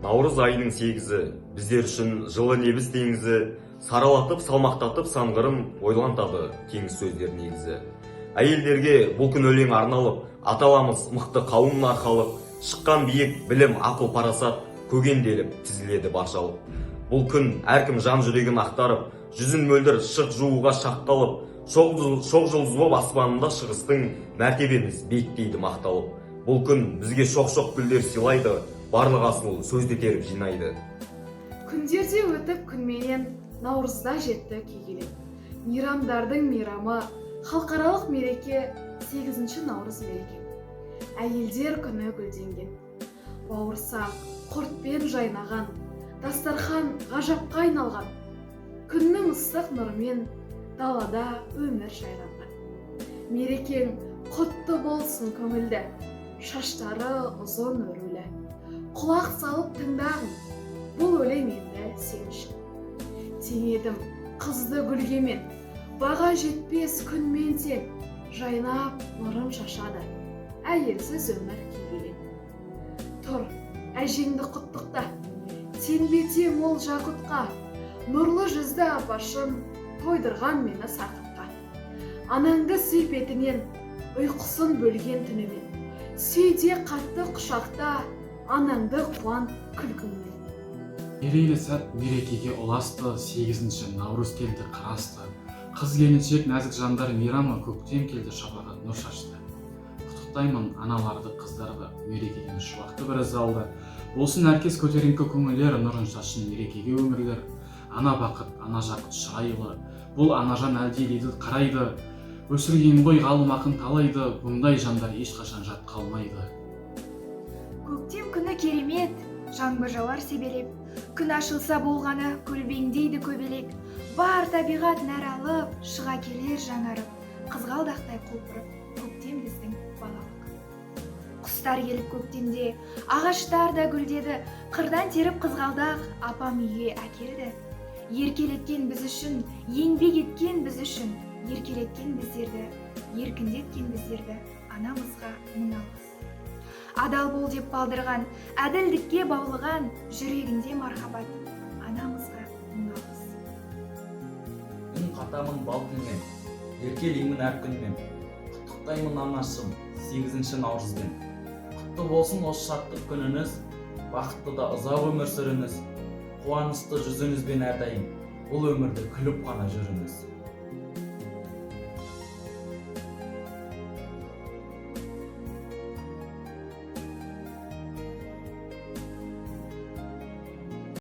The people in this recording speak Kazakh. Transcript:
Наурыз айының 8-і біздер үшін жылы лебіз теңізі, саралатып, салмақтатып сан қырын, ойлантады теңіз сөздер негізі. Әйелдерге бұл күн өлең арналып, аталамыз мықты қауым арқалық, шыққан биік білім, ақыл, парасат көгенделіп тізіледі баршалық. Бұл күн әркім жан жүрегін ақтарып, жүзін мөлдір шық жууға шақ қалып, шоқ жұлдыз боп аспанында шығыстың, мәртебеміз биіктейді мақталып. Бұл күн бізге шоқ-шоқ гүлдер сыйлайды, барлық асыл сөзді теріп жинайды. Күндер де өтіп күнменен, наурызда жетті күйгелек. Мейрамдардың мейрамы, халықаралық мереке, 8 наурыз мереке. Әйелдер күні гүлденген. Бауырсақ, құртпен жайнаған, дастархан ғажапқа айналған. Күннің ыстық нұрымен далада өмір жайранған. Мерекең құтты болсын, көңілді, шаштары ұзын өрулі. Құлақ салып тыңдағын, бұл өлең енді сен үшін. Теңедім қызды гүлге мен, баға жетпес күнмен тең, жайнап нұрын шашады, әйелсіз өмір күйгелең. Тұр, әжеңді құттықта, теңбе тең ол жақұтқа, нұрлы жүзді апашым тойдырған мені сарқытқа. Анаңды сүй бетінен, ұйқысын бөлген түнімен. Сүй де қатты құшақта, анаңды қуант күлкіңмен. Мерейлі сәт мерекеге ұласты, 8 наурыз келді қарасты. Қыз келіншек, нәзік жандар мейрамы, көктем келді, шапағат нұр шашты. Құттықтаймын аналарды, қыздарды, мерекеден шуақты бір із алды. Болсын әркез көтеріңкі көңілдер, нұрын шашсын мерекеге өмірлер. Ана бақыт, ана жақұт шырайлы, бұл анажан әлдилейді, қарайды. Өсірген ғой ғалым, ақын талайды, бұндай жандар ешқашан жат қалмайды. Көктем күні керемет, жаңбыр жауар себелеп. Күн ашылса болғаны, көлбеңдейді көбелек. Бар табиғат нәр алып, шыға келер жаңарып, қызғалдақтай құлпырып, көктем біздің балалық. Құстар келіп көктемде, ағаштар да гүлдеді, қырдан теріп қызғалдақ апам үйге әкелді. Еркелеткен біз үшін, еңбек еткен біз үшін, еркелеткен біздерді, еркіндеткен біздерді, анамызға мың алғыс. Адал бол деп балдырған, әділдікке баулыған, жүрегінде мархабат, анамызға мың алғыс. Үн қатамын бал тілмен, еркелеймін әр күнмен. Құттықтаймын, анашым, 8 наурызбен. Құтты болсын осы шаттық күніңіз, бақытты да ұзақ өмір сүріңіз. Қуанышты жүзіңізбен әрдайым бұл өмірді күліп қана жүріңіз.